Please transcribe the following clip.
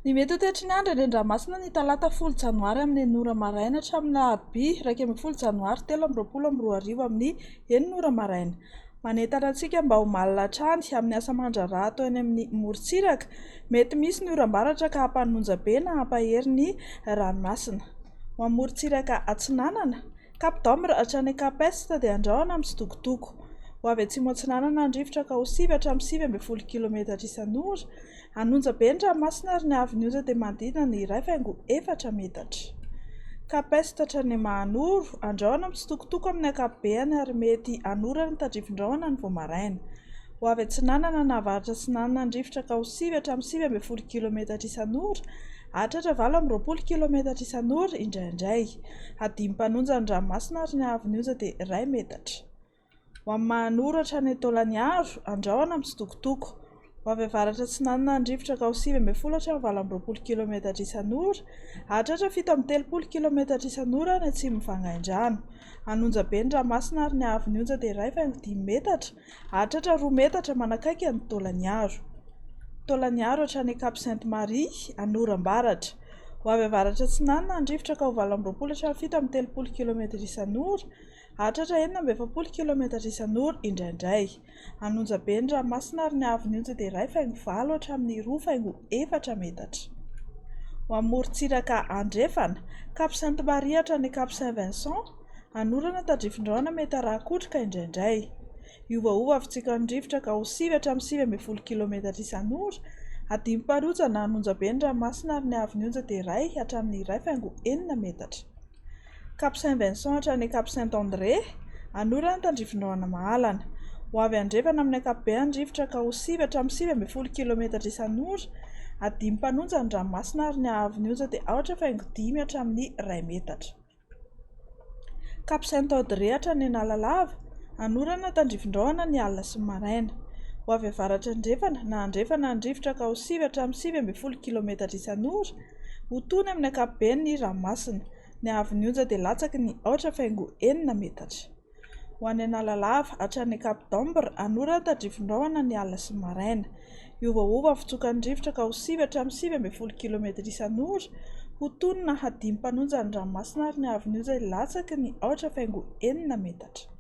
Ny mety ho toetry ny andro eny an-dranomasina ny talata 10 janoary amin'ny 6 ora maraina hatramin'ny alarobia 11 janoary 2023 amin'ny 6 ora maraina. Manentana antsika mba ho malina hatrany amin'ny asa aman-draharaha atao eny amin'ny morontsiraka. Mety misy ny oram-baratra ka hampanonja be na hampahery ny ranomasina. Ho amin'ny morontsiraka atsinanana, Cap d'Ambre hatrany Cap Est dia andrahona amin'ny tsitokotoko. Ho avy atsimo atsinanana ny rivotra ka ho 9 hatramin'ny 19 kilometatra isan'ora. Hanonja be ny ranomasina ary ny haavon'ny onja dia manodidina ny 1,4 metatra. Cap Est hatrany Mahanoro, andrahona mitsitokotoko amin'ny ankapobeny ary mety hanorana tandrifin-drahona ny vao maraina. Ho avy atsinanana na avaratra atsinanana ny rivotra ka ho 9 hatramin'ny 19 kilometatra isan'ora, hahatratra 28 kilometatra isan'ora indraindray. Hadim-panonja ny ranomasina ary ny haavon'ny onja dia iray metatra. Ho amin'ny Mahanoro hatrany Taolagnaro, Andrahona mitsitokotoko. Ho avy avaratra atsinanana ny rivotra ka ho 19 hatramin'ny 28 kilometatra isan'ora, hahatratra 37 kilometatra isan'ora any atsimon'i Vangaindrano. Hanonja be ny ranomasina ary ny haavon'ny onja dia 1,5 metatra, hahatratra 2 metatra manakaiky an'i Taolagnaro. Taolagnaro hatrany Cap Sainte Marie, Anorambaratra. Ho avy avaratra atsinanana ny rivotra ka ho 28 hatramin'ny 37 kilometatra isan'ora, Hahatratra 46 kilometatra isan'ora indraindray. Hanonja be ny ranomasina ary ny haavon'ny onja dia 1,8 hatramin'ny 2,4 metatra. Ho amin'ny morontsiraka andrefana, Cap Sainte Marie hatrany Cap Saint Vincent, hanorana tandrifin-drahona mety haraha-kotroka indraindray. Hiovaova fitsikan'ny rivotra ka ho 9 hatramin'ny 19 kilometatra isan'ora. Hadim-parojana hanonja be ny ranomasina ary ny haavon'ny onja dia 1 hatramin'ny 1,6 metatra. Cap Saint Vincent hatrany Cap Saint André, Anorana tandrifindrahona mahalana. Ho avy andrefana amin'ny ankapobeny ny rivotra ka ho 9 hatramin'ny 19 kilometatra isan'ora, hadimy mpanonja ny ranomasina ary ny haavon'ny onja dia 4.5 hatramin'ny 1 metatra. Cap Saint Audrey hatrany Analalava, Anorana tandrifindrahona ny alina sy ny maraina. Ho avy avaratra andrefana na andrefana ny rivotra ka ho 9 hatramin'ny 19 kilometatra isan'ora, Ho tony amin'ny ankapobeny ny ranomasina. Ny haavon'ny onja dia latsaky ny 4.6 metatra. Ho any Analalava, hatrany Cap d'Ambre, hanorana tandrifin-drahona ny alina sy ny maraina. Hiovaova ny fitsokan'ny rivotra ka ho 9 hatramin'ny 19 kilometatra isan'ora. Ho tony na hadimy mpanonja ny ranomasina ary ny haavon'ny onja latsaky ny 4.6 metatra.